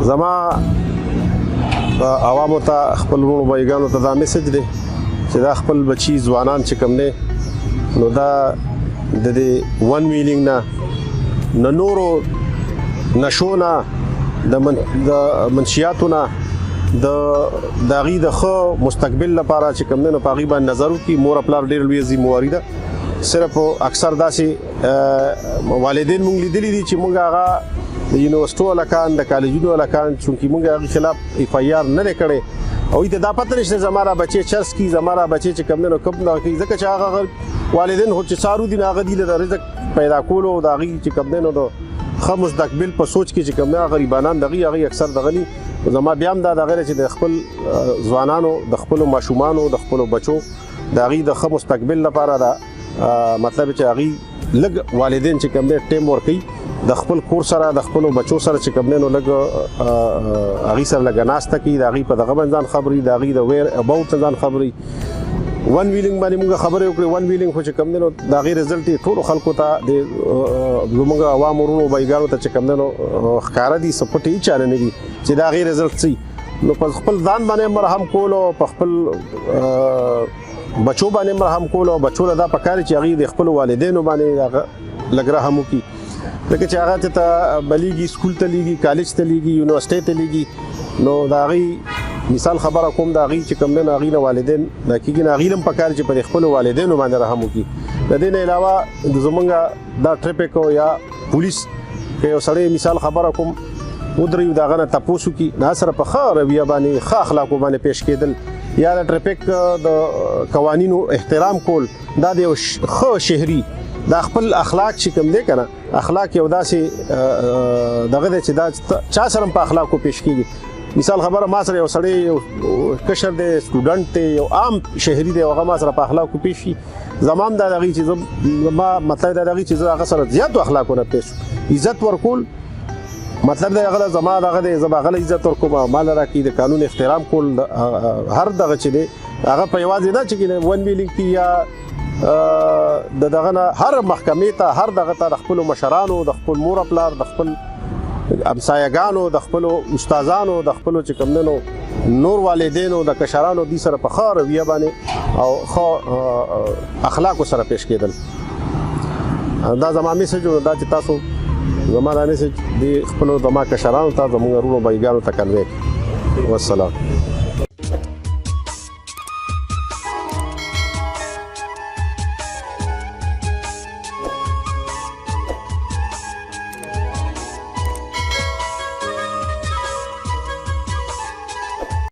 زما عوامو ته، خپل وروڼو بایګانو ته دا message دی چې دا خپل بچي ځوانان چې کوم دی، نو دا د دې one wheeling نه، نه نورو نشو نه، د منشیاتو نه، د هغې د ښه مستقبل لپاره چې کوم دی نو په هغې باندې نظر وکړي. مور پلار ډېر لویه ذمهواري ده. صرف اکثر داسې والدین مونږ لیدلي دي چې مونږ هغه د یونیورسټو هلکان، د کالجونو هلکان، چونکې مونږ هغې خلاف FIR نه دی کړی او ته دا پته نشته زما را بچی چرس کی، زما را بچی چې کوم دی نو کوم دغه کوي، ځکه چې هغه والدین خو چې څارو دي، نو هغه دي د رزق پیدا کولو او د هغې چې کوم دی نو د ښه مستقبل په سوچ کې چې کوم دی غریبانان دغه هغې اکثر دغه ني. زما بیا هم دا دغه چې د خپل ځوانانو، د خپلو ماشومانو، د خپلو بچو د هغې د ښه مستقبل لپاره دا مطلب چې هغې لږ والدین چې کوم دی time ورکوي د خپل کور سره، د خپلو بچو سره چې کوم دی نو لږ هغې سره لږه ناسته کوي، د هغې په دغه باندې ځان خبري، د هغې د where about ځان خبري. one wheeling باندې موږ خبرې وکړې. one wheeling خو چې کوم دی نو د هغې result یې ټولو خلکو ته، د زموږ عوام وروڼو بایګانو ته چې کوم دی نو ښکاره دي، څه پټې هېچا نه دي چې د هغې result څه. نو په خپل ځان باندې هم رحم کول او په خپل بچو باندې هم رحم کول او بچو له دا پکار چې هغې د خپلو والدینو باندې هغه لږ رحم وکړي، ځکه چې هغه ته بلیږي، school ته لیږي، کالج ته لیږي، یونیورسټۍ ته لیږي. نو د هغې مثال خبره کوم، د هغې چې کوم دی نو هغې نه والدین دا کېږي، نو هغې هم پکار چې په خپلو والدینو باندې رحم وکړي. د دې نه علاوه زمونږ دا traffic یا پولیس که یو سړی مثال خبره کوم ودرېږي، د هغه نه تپوس وکړي، نه سره په ښه رویه باندې، ښه اخلاقو باندې پیش کېدل یا د traffic د قوانینو احترام کول، دا د یو ښه شهري دا خپل اخلاق چې کوم دی که نه، اخلاق یو داسې دغه دی چې دا چا سره هم په اخلاقو پیش کېږي. مثال خبره ما سره یو سړی، یو کشر دی، student دی، یو عام شهري دی، هغه ما سره په اخلاقو پیش شي، زما هم دا دغې چې زما مطلب دا دغې چې زه هغه سره زیاتو اخلاقو نه پیش، عزت ورکول مطلب دی هغه زما دغه دی، زه به هغه له عزت ورکوم، ما له راکړي. د قانون احترام کول هر دغه چې دی هغه په یوازې نه چې one wheeling کې یا د دغه نه هر محکمې ته، هر دغه ته د خپلو مشرانو، د خپل مور پلار، د خپل همسایهګانو، د خپلو استادانو، د خپلو چې کوم دی نو نور والدینو، د کشرانو دي سره په ښه رویه باندې او ښه اخلاقو سره پیش کېدل. دا زما message و. دا چې تاسو زما دا message د خپلو زما کشرانو ته، زموږ وروڼو بایګانو ته convey. والسلام.